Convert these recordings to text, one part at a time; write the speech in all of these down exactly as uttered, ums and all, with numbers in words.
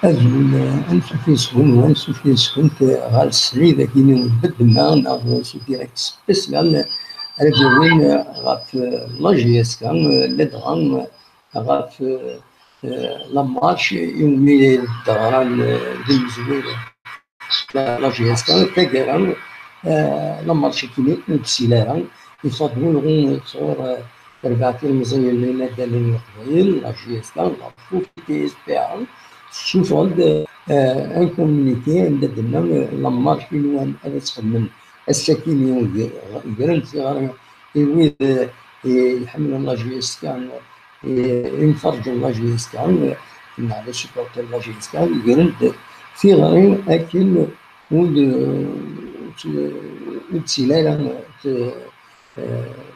Azul, ansuf yes-wen, ansuf yes-went ɣer srid-agi n lbeddemma neɣ s direct spécial ara d-yawin ɣef la J S K, ladɣa ɣef la marche iwumi d-ɣran d imezwura la J S K, taggara, la marche-agi ur d-tessila ara, yeffeɣ-d wulɣu sɣur rbeɛ tilmeẓyin n yinaddalen n Leqbayel, la J S K, la F U F, T S P A, tessuffeɣ-d un communiqué anda d-tenna la marche i nwan ad tt-xedmen ass-akini, gren tiɣri i wid iḥemmlen la J S K, imferrǧen la J S K, neɣ les supporters n la J S K, gren-d tiɣri akken ur d-, ur d-, ur d-tili ara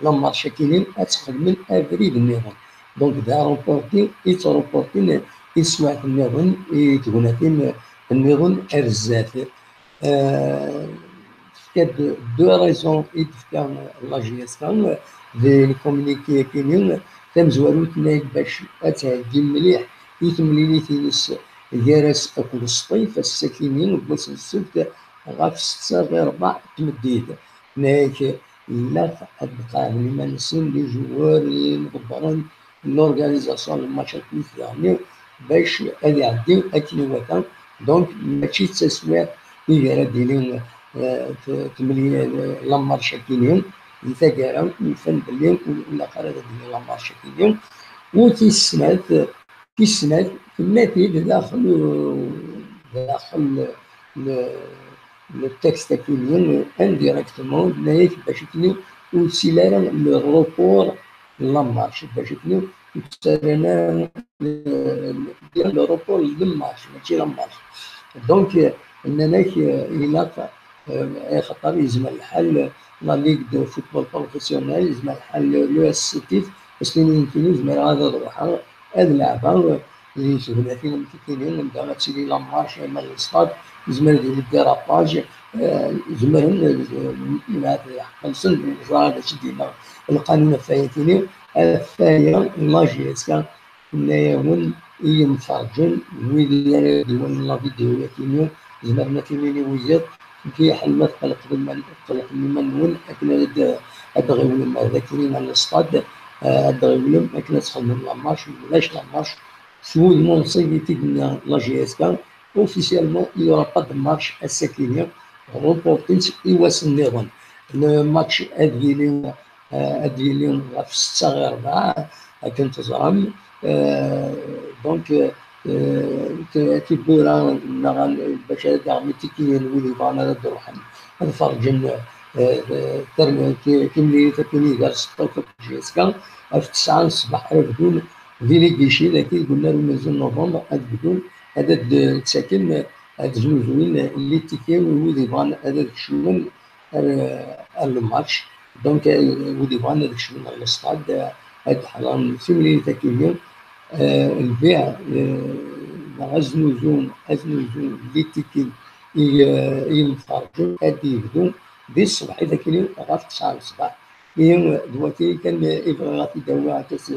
la marche-akini ad txedmen abrid nniḍen. Donc, d aruporti i ttruportin i teswiɛt nniḍen, i tegnatin nniḍen ar zdat. Tefka-d deux raisons i d-tefka la J S K di le communiqué-akini. Tamezwarut, tenna-yak bac ad theggi mliḥ i temlilit-ines gar-as akked Sṭif ass-akini n wass n ssebt ɣef setta ɣir rebɛa n tmeddit. Tenna-yak ilaq ad d-qeɛden iman-nsen les joueurs, imḍebbren, l'organisation n lmatch akkit daɣen bac ad iɛeddi akken iwata. Donc, mačči d taswiɛt i gar ad d-tili, eh, t-, temli-, la marche-akini, di taggara, nfan belli ur ilaq ara ad d-tili la marche-akini. U tis snat, tis snat, tenna-t-id daxel, daxel le, le texte-akini, indirectement, tenna-yak bac akken ur ttili ara le report n la marche, bac akken ur ttili ara le, le report n la marche, mačči la marche. Donc, nnan-ak, eh, ilaq, eh, axaṭer yezmer lḥal la Ligue de football professionnel, yezmer lḥal le S C T F, as-tini nekkini zemreɣ ad ruḥeɣ ad leɛbeɣ di tegnatin am tikini, anda ad tili la marche, ama le stade, yezmer ad yili dérapage, eh, zemren, eh, ahat lḥeqq-nsen, neẓra d acu d-yenna lqanun ɣef wayakini, ɣef waya la J S K tenna-yawen i yimferrǧen, wid ara d-iwalin la vidéo-yakini, zemren ad t-inin i wiyaḍ, fiḥel ma tqellqem iman-, tqellqem iman-nwen akken ad, ad d-ɣiwlem ar dakini ar le stade, eh, ad d-ɣiwlem akken ad txedmem la marche, ulac la marche, s wudem unṣib i t-id-tenna la J S K, officiellement, il y aura pas de marche ass-akini, reportint i wass nniḍen. Le match ad yili, eh, ad yili ɣef setta ɣir rebɛa, akken teẓram. Eh, donc, eh, t-, tiwwura neɣ bac ad aɣem itikiyen wid yebɣan ad d-ruḥen, ad ferrǧen, eh, eh, term-, ti-, timlilit akkin i gar Sṭif akked J S K, ɣef tesɛa n ṣṣbeḥ ara bdun di Ligici, dagi deg unnar umenzu n November, ad bdun, ad, ad d-ttaken, ad znuzuyen litiki i wid yebɣan ad, ad kecmen ar, ar le match. Donc, eh, wid yebɣan ad kecmen ar le stade, eh, ad ḥeḍren timlilit akkin, eh, lbiɛ, eh, neɣ aznuzu, aznuzu litiki i, eh, i yimferrǧen ad yebdu di ṣṣbeḥ i dakini ɣef tesɛa n ṣṣbeḥ. Ihi d wati kan i bɣiɣ ad t-id-awiɣ akka s,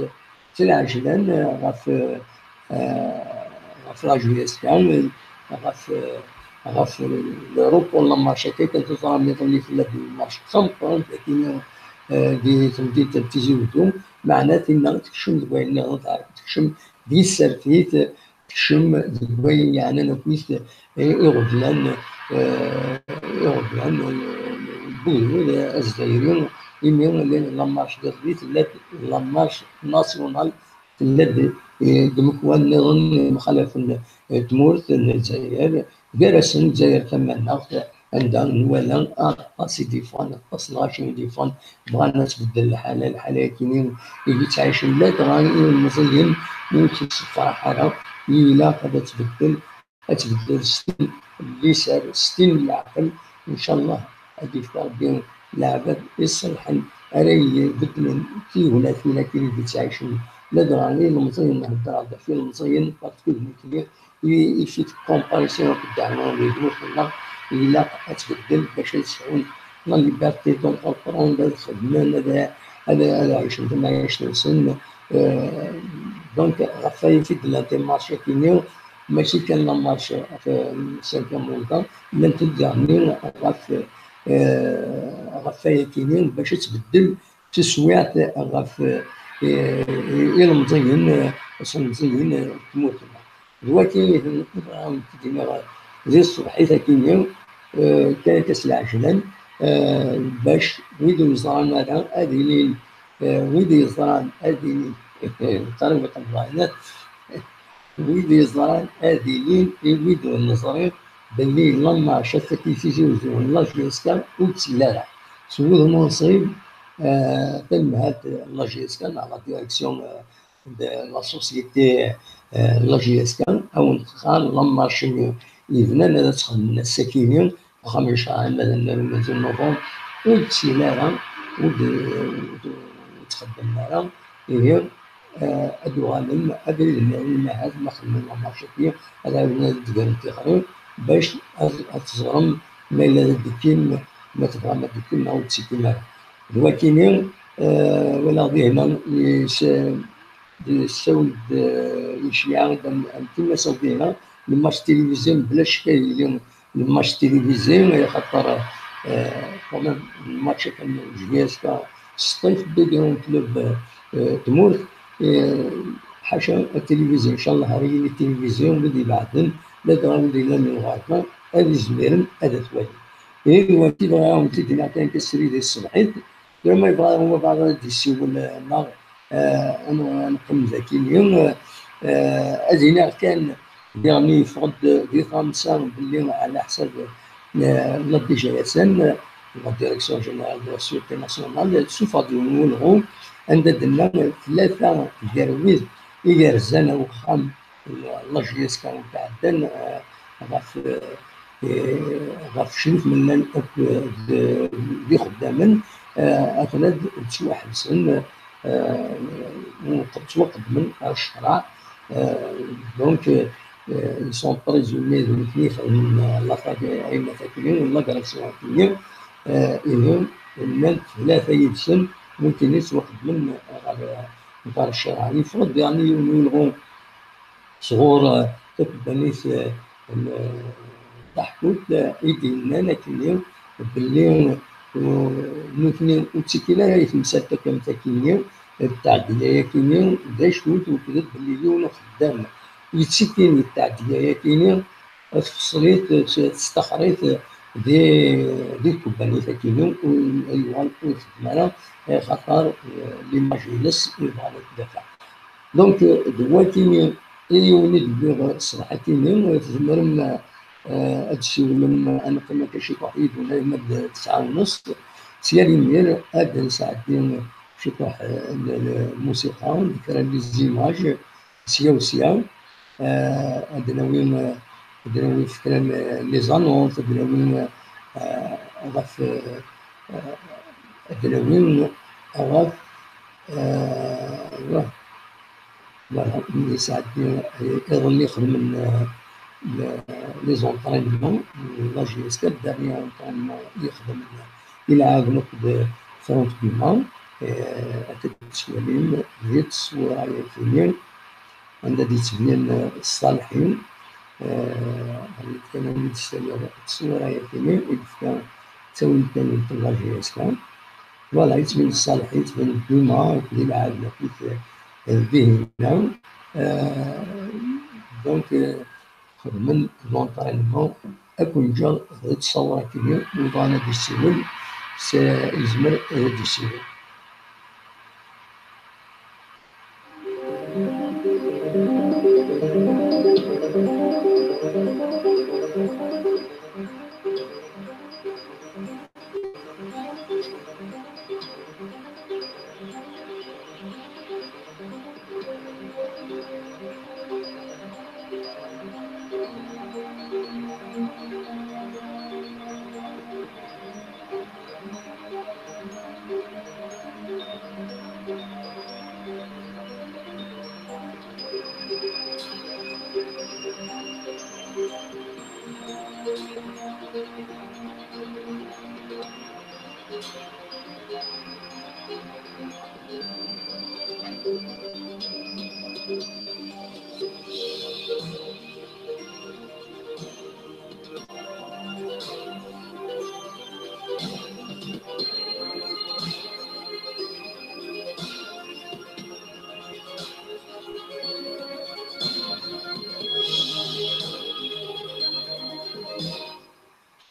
s lɛejlan, eh, ɣef, eh, ɣef la J S K, eh, ɣef, eh, ɣef le report n la marche akka kan teẓram iḍelli tella-d lmarche d tameqqrant, akini, eh, di temdint n Tizi Wezzu, meɛna tinna tekcem deg wayen nniḍen, tekcem di tsertit, tekcem deg wayen yeɛnan akkit i-, iɣeblan, eh, iɣeblan, eh, n wegdud, eh, azzayri, imi la, la marche d iḍelli tella-d la marche nationale, tella-d eh, deg imekwal nniḍen yemxalafen, eh, tmurt n Lezzayer, gar-asen Lezzayer tamaneɣt, anda nwala aṭas i d-yeffɣen, aṭas n lɣaci i d-yeffɣen, bɣan ad tbeddel lḥala, lḥala-agi i yettɛicen ladɣa ilemẓiyen ur yettṣeffeḥ ara, ilaq ad tbeddel, ad tbeddel s tin n liser, s tin n leɛqel, ncallah ad yefk Rebbi leɛbad iṣelḥen ara ibeddlen tignatin-agi i d-yettɛicen ladɣa ilemẓiyen, heddreɣ-d ɣef ilemẓiyen, parce que d nekni i, i fi tkomparisyon akked ddeɛwa di tmurt-nneɣ, ilaq ad tbeddel bac ad sɛun la liberté d'entreprendre, ad xedmen, ad, ad, ad ɛicen tamɛict-nsen. Euh, donc, ɣef waya i d-llant les marches-agi-nni, mačči kan la marche ɣef, euh, cinquième mandat, llant-d daɣen ɣef, euh, ɣef waya-agi-nni bac ad tbeddel teswiɛt ɣef, eh, ilemẓiyen, eh, s ilemẓiyen, eh, n tmurt-nneɣ. D wagi i d-, i bɣiɣ ad d-iniɣ di tṣebḥit-agi-nni, eh, kan akka s lɛejlan, eh, bac wid ur yeẓran ara ad ilin, eh, wid yeẓran ad ilin, qrib iqeḍɛen, wid yeẓran ad ilin i wid ur neẓri belli la marche-agi i Tizi Uzzu n la J S K ur d-telli ara. S wudem unṣib, eh, tanemhalt n la J S K neɣ la direction, eh, de la société, eh, la J S K, a wen-teqqar la marche-nni yebnan ad tt-xedmen ass-agi-nni, uxxam n ccreɛ imadan n Rrmaz n November, ur d-ttili ara, ur d-, ur d-, ur d-txeddmem ara, ihi, eh, ad d-uɣalem abrid nniḍen, ma ahat ma xedmen la marche-agi, ad ɛawden ad d-gren tixri, bac ad, ad teẓrem ma yella d adekim, ma tebɣam adekim neɣ ur d-ttekkim ara. D wakini, eh, walaɣ dihna yes-, yessawel-d, eh, iceyyeɛ-d am, am timasaḍ dihna, le match télévisé, bla ccek ad yili le match télévisé, axaṭer, eh, quand même, le match akken J S K s Ṭif, d un club, eh, tmurt, eh, ḥaca atilivizyu, ncallah ara yili tilivizyu, wid ibeɛden, ladɣa wid yellan di lɣerba, ad izmiren ad t-walin. Ihi d wagi bɣiɣ ad wen-t-id-iniɣ kan akka srid i tṣebḥit, tura ma yebɣa wabɛaḍ ad d-yessiwel, eh, neɣ, eh, ad n-, ad neqqim dagi, eh, ad iniɣ kan, diɣen yeffeɣ-d di tɣamsa belli ɛla ḥsab, eh, la D G S N, la Direction Générale de la Sûreté Nationale, tessufeɣ-d yiwen n ulɣu anda d-tenna tlata gar wid i yerzan awexxam n la J S K i iɛeddan, eh, ɣef, eh, ɣef ccrif ma llan akk d, d ixeddamen, eh, aten-ad ttwaḥebsen, eh, ttwaqeddmen ɣer ccreɛ. Eh, donc, eh, ils sont présumés d nekni ixedmen, eh, la fag-, ayennat akkenni, l'agression akkenni, eh, ihi llan tlata yid-sen, nekni ttwaqeddmen ɣer, ɣer ccreɛ. Yeffeɣ-d diɣen yiwen n ulɣu sɣur, eh, takebbanit, eh, n, eh, Taḥkut, eh, i d-yennan akkenni belli, eh, nutni ur ttekkin ara i temsalt akk am takkenni, eh, d tɛeddiya-yakkenni, d acu-t, wekked belli yiwen uxeddam yettekkin deg tɛeddiya-yakkenni, tfeṣṣel-it, testaxer-it di, di tkebbanit-akkenni, ur, yuɣal ur ixeddem ara, eh, axaṭer, eh, l'image-ines i bɣan ad tdafaɛ. Donc, d wakini i yiwen i d-wwiɣ ṣṣbeḥ-akini, tzemrem, eh, ad d-tsiwlem, ad neqqim akka ciṭuḥ yid-wen, alamma d tesɛa u nneṣ, s yal imir ad d-nesɛeddi ciṭuḥ, eh, n, n lmusiqa, d kra n les images, sya u sya, eh, ad d-nawi, eh, ad d-nawi kra n, eh, les annonces, ad d-nawi, eh, ɣef, eh, ad d-nawi ɣef, eh, wa-, voilà, mi sɛeddi, eh, iḍelli xedmen, eh, le-, les entraînements, la J S K, le dernier entraînement i xedmen i lɛaben akked Franck Dumas, eh, ad t-id-tettwalim di tṣewwura-yakini, anda d-yettbin, eh, ṣṣaleḥ-iw, eh, kan ad d-saliɣ tṣewwura-yakini i yefka ttawil kan n la J S K. Voilà, yettbin ṣṣaleḥ, yettbin Dumas, di lɛaben akked, eh, Dihina. Eh, donc, eh, xedmen l'entraînement akk nǧa d ttṣawur akkenni, win bɣan ad d-yessiwel, s-, yezmer ad d-yessiwel.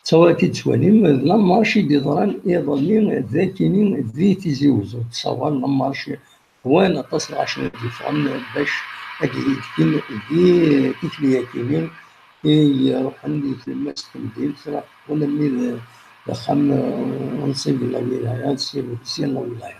Ttawal i d-tettwalim, d la marche i d-yeḍran iḍelli d akini di Tizi Uzzu. Ttṣawal la marche, wan aṭas lɣaci i d-yeffɣen bac ad d-fken di tikli-akini i iruḥen di tlemmast n temdint, ula-nni d, d axxam, eh, unṣib n la wilaya, syin, syin la wilaya.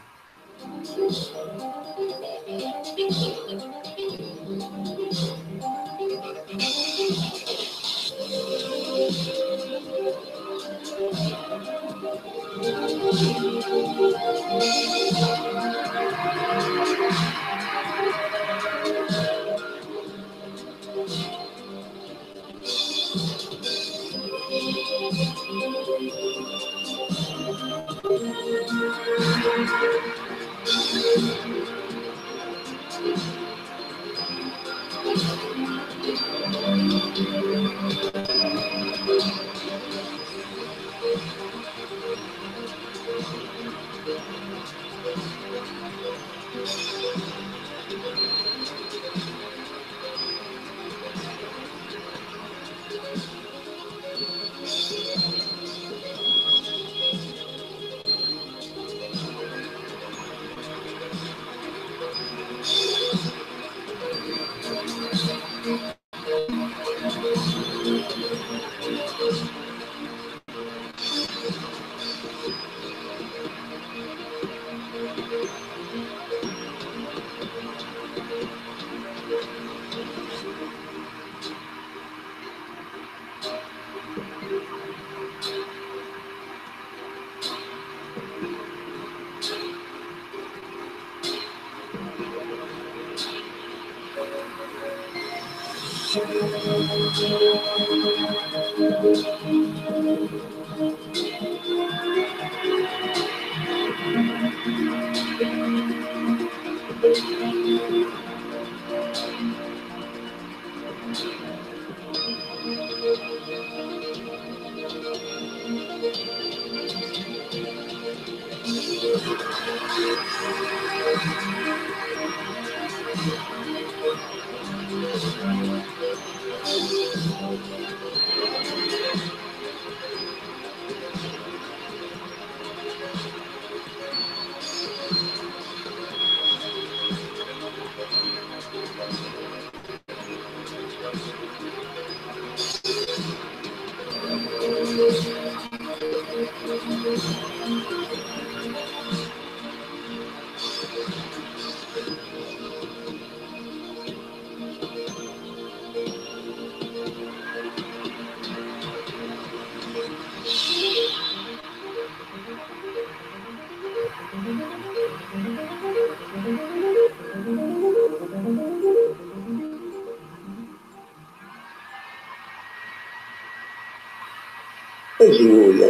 Azul,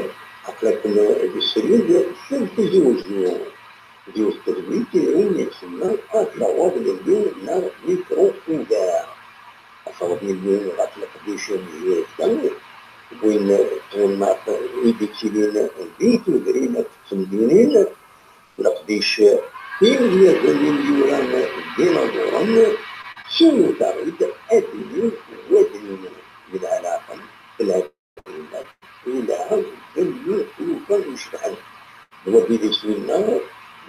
aql-aken di srid seld Tizi Uzzu, d yiwet n tedwilt i win yettsemman ad taweḍ yelli neɣ mikru ugar. Ad taweḍ yelli ɣef leqdic n Jwirta, win twennaḍt i d-yettilin di tudrin akked temdinin, leqdic, tin n yirgazen i yuran d inaẓuren, siwlet-aɣ-d ad d-inin, ad d-inin, yelha leɛqel, telha tezmert, yelha belli yufa icebḥen. D wagi d iswi-nneɣ,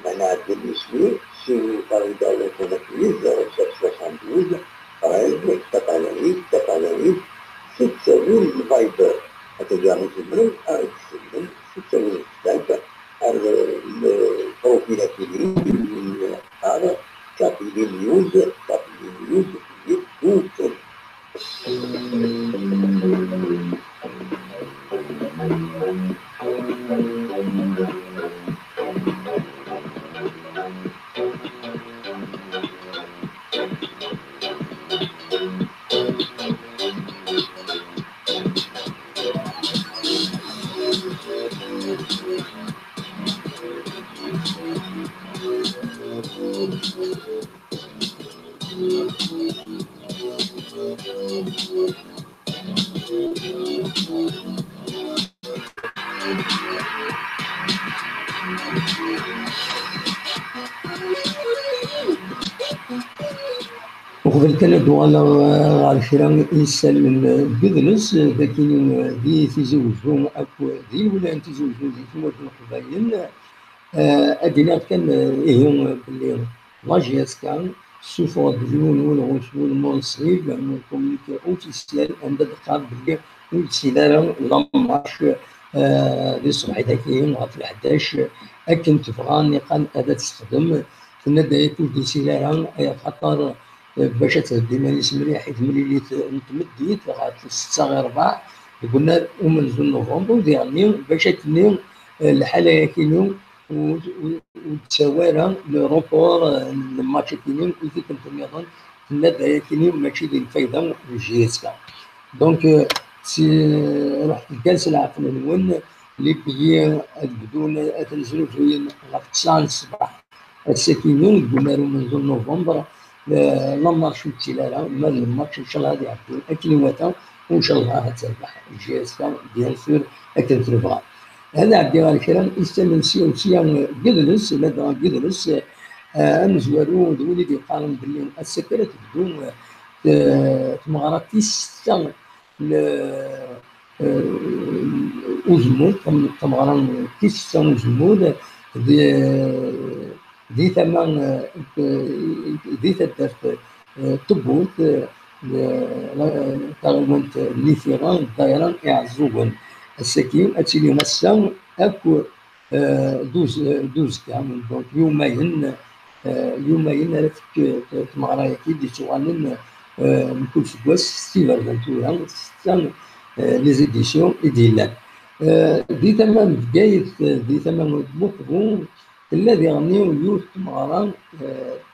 ma nɛeddel iswi, siwlet-aɣ-d aluṭu n zéro sept soixante-douze, treize, quatre-vingt-huit, quatre-vingt-huit, s ttawil n Viber. Ad tgam tzemrem ad aɣ-d-tsellem s ttawil n Skype ar lprofil akini, yeqqar Kabylie News, Kabylie News, deg Google. Uqbel kan ad uɣaleɣ ɣer kra n yisallen n yidles, d akini di Tizi Wezzu akk di lwilaya n Tizi Wezzu di tmurt n Leqbayel, ad d-iniɣ kan ihi belli la J S K tessuffeɣ-d yiwen n ulɣu s wudem ur nṣib, un communiqué officiel anda d-teqqar belli ur d-ttili ara la marche di ṣṣbeḥ-agi ɣef leḥdac akken tebɣa, niqal ad tt-texdem. Tenna-d aya ur d-yessil ara, axaṭer bac ad theddu iman-is mliḥ i temlilit n tmeddit ɣer ssetta i rrbeɛ deg unnar umenzu n novembre, diɣenni bac akkenni lḥala-yakini ur d-tawi ara le report n lmatch-akini i tikkelt nniḍen. Tenna-d ayakini mačči d lfayda n J S K. Donc, si ruḥet kan s leɛqel-nwen, les billets ad bdun ad ten-zruzuyen ɣef ttesɛa n ṣṣbeḥ ass-akini deg unnar umenzu n novembre, la marche ur ttili ara, ma d lmatch ncallah ad iɛeddu akken iwata, u ncallah ad terbeḥ J S K, bien sûr, akken tebɣa. Ad ɛeddiɣ ɣer kra isallen sya u sya n yidles, ladɣa deg yidles amezwaru d win i d-yeqqaren belli ass-a kan ad tebdu tmeɣra tis setta n uzemmur, tameɣra tis setta n uzemmur di tama, di taddart n tewwurt, taɣiwant n Lifira, ddaira Iɛeẓẓugen. Ass-agi ad tili ass-a akk d uzekka, donc yumayen, yumayen ara tekk tmeɣra-agi d-yettuɣalen mkul seg wass s tiberda n tura, s ta les éditions i d-yellan. Di tama n Bgayet, di tama n Muqbu, tella diɣenni yiwet tmeɣra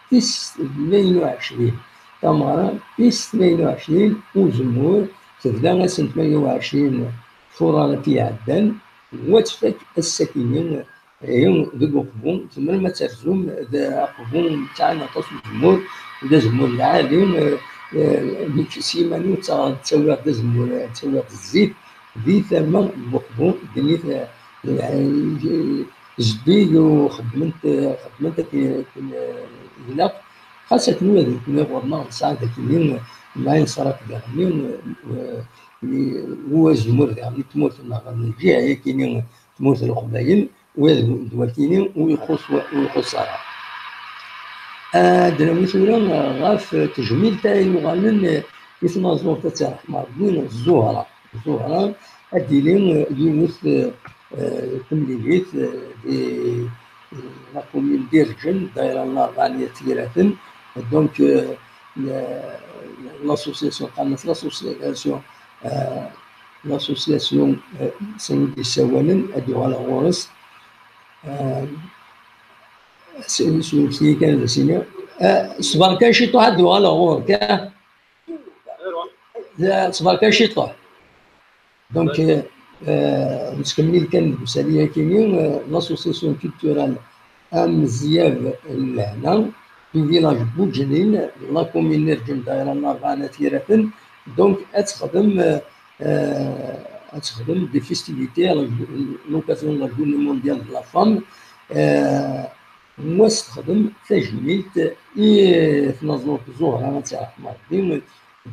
tis tnayen u ɛecrin. Tameɣra tis tnayen u ɛecrin uzemmur, tebda ass n tmanya u ɛecrin Fuṛaṛ i iɛeddan, wa tfak ass-akini ihi deg Uqbu. Tzemrem ad terzum d Aqbu, sɛan aṭas n uzemmur, d azemmur lɛali. Nekk s yiman-iw ttawiɣ-d azemmur, ttawiɣ-d zzit di tama n Uqbu, ddunit zeddig u xeddment, xeddment akken ilaq. Xas akken ula d nekkni ɣur-neɣ nesɛa dagi, ma yenṣer akk daɣen i, i, i wazemmur daɣen i tmurt-nneɣ, n lǧiha-yakini, tmurt n Leqbayel, ula d, d wakini ur ixuṣ, ur ixuṣ ara. Ad d-nawi tura ɣef tejmilt ay yuɣalen i tnaẓurt, ad tt-iṛḥem Ṛebbi, Ẓuhṛa. Ẓuhṛa ad d-tili yiwet temlilit di la commune d'Irǧen, ddaira n Laṛebɛa n At Yiraten. Donc, l'association, qqaren-as l'association, l'association, sin i d-yessawalen, ad d-uɣaleɣ ɣur-s. Sɛu-yi kan ad as-iniɣ. Ṣber kan ciṭuḥ, ad d-uɣaleɣ ɣur-k, ah? Ṣber kan ciṭuḥ. Donc, nettkemmil kan deg usali-yakini, l'association culturelle Amezyab n Lehna du village Buǧnin, la commune n Irǧen, ddaira n Laṛebɛa n At Yiraten. Donc, ad texdem, ad texdem des festivités à l'occasion de la journée mondiale de la femme. Wa s texdem tajmilt i tnaẓurt Ẓuhṛa, ad tt-iṛḥem Ṛebbi,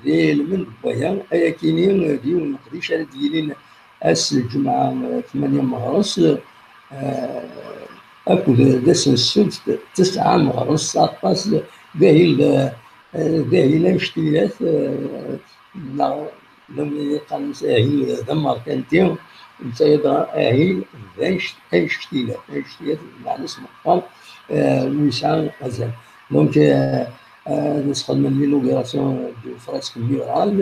d ilmend n waya, ayakini d yiwen n uqdic ara d-yilin ass n lǧemɛa tmanya meɣres akked d ass n ssebt tesɛa meɣres, aṭas d ahil, d ahil anect-ilat, neɣ d ayen i qqaren ahil d amerkanti, netta dɣa ahil d anect-, anect-ilat, anect-ilat, meɛna s meqqar ur yesɛi azal. Donc, ad as-xedmen l'inauguration du fresque mural,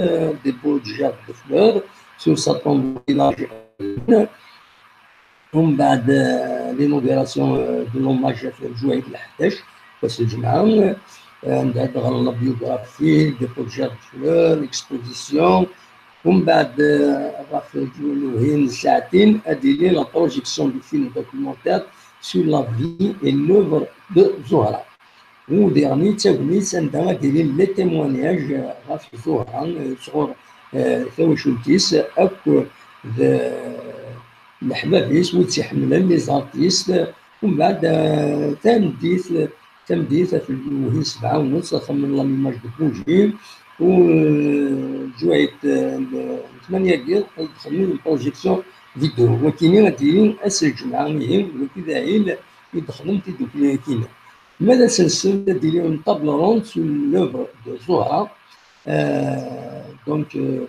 dépôt de gerbe de fleurs sur sa tombe village. Umbeɛd, l'inauguration de l'hommage ɣef lǧuɛi d leḥdac, wass n lǧemɛa, anda ad ɣren la biographie, dépôt de gerbe de fleurs, exposition. Umbeɛd, ɣef lǧuɛi n saɛtin, ad d-tili la projection du film documentaire sur la vie et l'œuvre de Ẓuhṛa. U diɣen d tagnit anda ad d-ilin les témoignages ɣef Ẓuhṛa sɣur tawacult-is akked leḥbab-is, wid tt-iḥemmlen, les artistes. Umbeɛd, tameddit, tameddit, ɣef lwehil sebɛa u nus, axxam n l'allumage de bougie, u, euh, lǧuɛit, euh, n tmanya n yiḍ, ad d-xedmen une projection vidéo. Wakini ad d-yili ass n lǧemɛa, ihi, wagi d ahil i d-xedmen tiddukli-yakini. Ma d ass-nsen, ad d-yili une table ronde sur l'œuvre de Zohra, euh, donc, euh,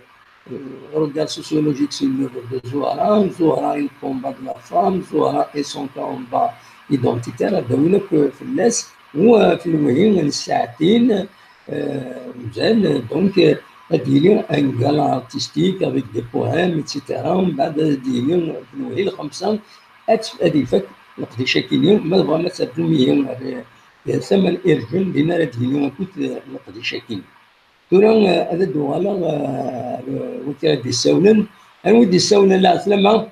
euh, regard sociologique sur l'œuvre de Zohra, Zohra et le combat de la femme, Zohra et son combat identitaire, ad d-awin akk fell-as, u, euh, fi lwihin n ssaɛtin, euh, uzal, donc, euh, ad d-yili un gala artistique avec des poèmes, et cetera. Mbeɛd ad d-yili fi lwihin lxemsa, ad, ad ifak leqdic-akini, ma tebɣam ad terdum ihi ar, ar tama n Irjen, din ara d-yili akk, euh, leqdic-akini. Tura, eh, ad d-uɣaleɣ, eh, ar wagi ara d-issawlen. Anwa i d-issawlen, lɛeslama?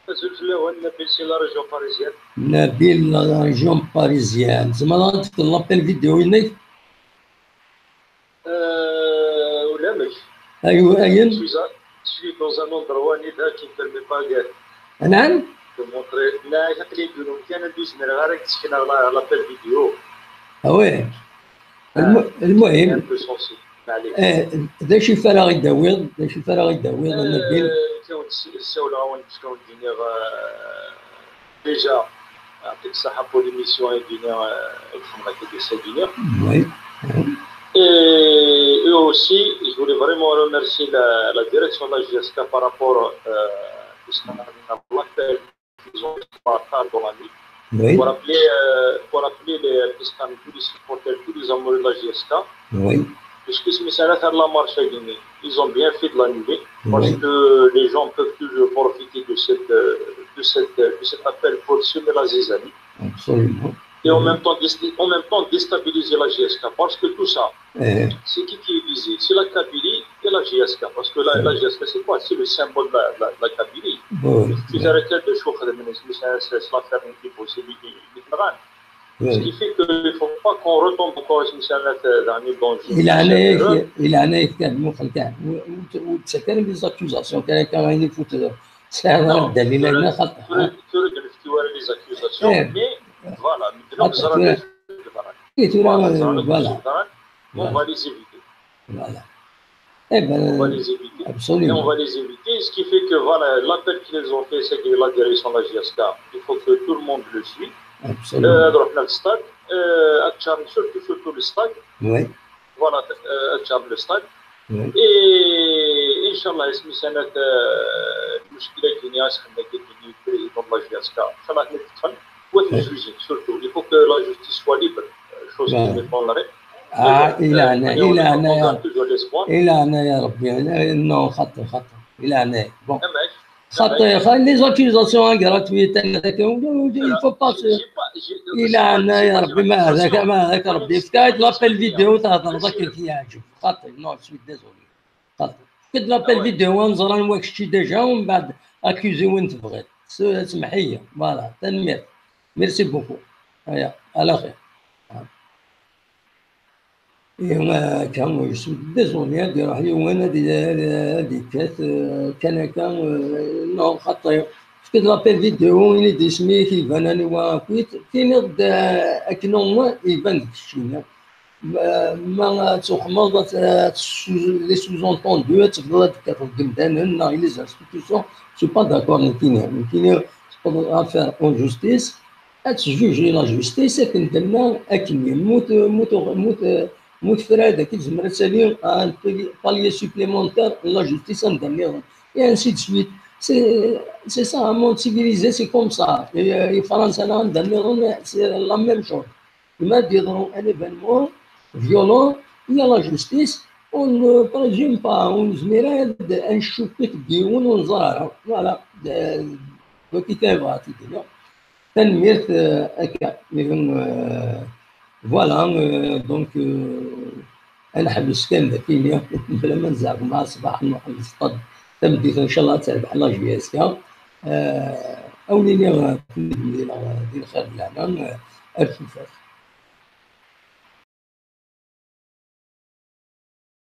Azul fell-awen, Nabil si la région parisienne. Nabil, la région parisienne. Tzemreḍ ad d-tefkeḍ l'appel vidéo-inek? Euh, ulamek. Aywa, ayen? Je suis à, je suis dans un endroit anida qui ne permet pas de, anɛam? De montrer. La, aql-i deg yiwen umkan anda ur zmireɣ ara ad d-sekneɣ la, l'appel vidéo. Ah ouais. Lmu-, lmuhim, un peu sensible. Maɛlic. Eh, d acu i f ara ɣ-id-tawiḍ? D acu i f ara ɣ-id-tawiḍ, a Nabil? Euh, kan ssawleɣ-awen, parce que d-iniɣ, euh, déjà, يعطيك الصحة pour l'émission, euh, oui. Et, et aussi, je voulais vraiment remercier la, la direction de la J S K par rapport, euh, à l'appel qu'ils ont fait par rapport à la nuit. Oui. Pour appeler, euh, pour appeler les, tous les supporters, tous les amoureux de la J S K. Oui. Parce que c'est ça, la marche à Guinée. Ils ont bien fait de l'annuler, parce, oui, que les gens peuvent toujours profiter de cette, euh, de cette, euh, de cet appel pour semer la zizanie. Absolument. Et en, oui, même temps, dést-, en même temps déstabiliser la J S K, parce que tout ça, eh, c'est qui qui est visé? C'est la Kabylie et la J S K, parce que la, oui, la J S K, c'est quoi? C'est le symbole de la, de la, de la Kabylie. Oui, oui. Ils arrêtent de chauffer les ministres, mais c'est, c'est l'affaire qui est possible, qui, qui, qui, oui. Ce qui fait qu'il ne faut pas qu'on retombe encore, si c'est un, dans une, dans une erreur. I leɛnaya-k, kan, muqel kan. Ur, ur, ur ttett ara les accusations, kan akka, ayen ifut, tesɛiḍ ara ddalil, tura, tura, tura d-nefki ara les accusations, eh, mais, voilà, tura, tura, voilà, on va les éviter. Voilà. Eh ben, on va les éviter. Absolument. Et on va les éviter. Ce qui fait que, voilà, l'appel qu'ils ont fait, c'est que la direction de la J S K, il faut que tout le monde le suit. Absolument. Euh, ad ruḥen ar stade, euh, ad ččaren surtout, surtout le stade. Oui. Voilà, euh, ad ččaren le stade. Oui. Et, Inch'Allah, isem-is anat, euh, lmuckila-agi, asxen-agi, président de la J S K. Inch'Allah, ad t-id-ṭṭfen. Oui. Surtout, il faut que la justice soit libre, euh, chose qui n'est pas la règle. Ah, i leɛnaya, i leɛnaya, i leɛnaya Rebbi, non, xaṭi, xaṭi, i leɛnaya. Bon. Xaṭi, xa-, les accusations gratuites, il faut pas se, i leɛnaya Rebbi, ma hdak, ma hdak Rebbi, yefka-ak-d l'appel vidéo, thedreḍ akken k-yeɛǧeb. Xaṭi, non, je suis désolé. Xaṭi. Yefka-ak-d l'appel vidéo, ad nẓer anwa kečči déjà, u mbeɛd accusé win tebɣiḍ. S-, semmeḥ-iyi. Voilà, tanemmirt. Merci beaucoup. Aya, à la fin. Ihi, akka, je suis désolé, ad iruḥ yiwen ad, ad, ad ikkat, euh, kan akka, euh, non, xaṭi. Efk-d l'appel vidéo, ini-d isem-ik, iban aniwa akkit, tiniḍ-d, euh, akken au moins iban d keččini. Ma, ma ad tuxmeḍ, ad, ad sous-, les sous-entendus, ad tebduḍ ad d-tekkateḍ deg yimdanen neɣ les institutions, je suis pas d'accord, nekkini. Nekkini, tebduḍ affaire en justice, ad tjuji la justice, akken d-tenna, akken mu t-, mu t-, mu t-, mu tefra, ad k-tezmer ad tali un pali-, palier supplémentaire n la justice anda nniḍen, et ainsi de suite. C'est, c'est ça, un monde civilisé, c'est comme ça. Et, euh, et Fransa, là, anda nniḍen, c'est la même chose. Ma d-yeḍru un événement violent, il y a la justice, on ne présume pas, ur nezmir ara ad, ad ncukket deg yiwen ur neẓri ara. Voilà, d-, d-, wagi kan bɣiɣ ad t-id-iniɣ. Tanemmirt, euh, akka. Ihi, euh, voilà, euh, donc, euh, ad neḥbes kan d akini, bla ma nzeɛfem, ṣṣbeḥ nruḥ nṣeṭṭel, tameddit, ncallah, ad terbeḥ la J S K. Euh, ad wen-iniɣ, euh, di lxir d lehna, euh, ar tufat.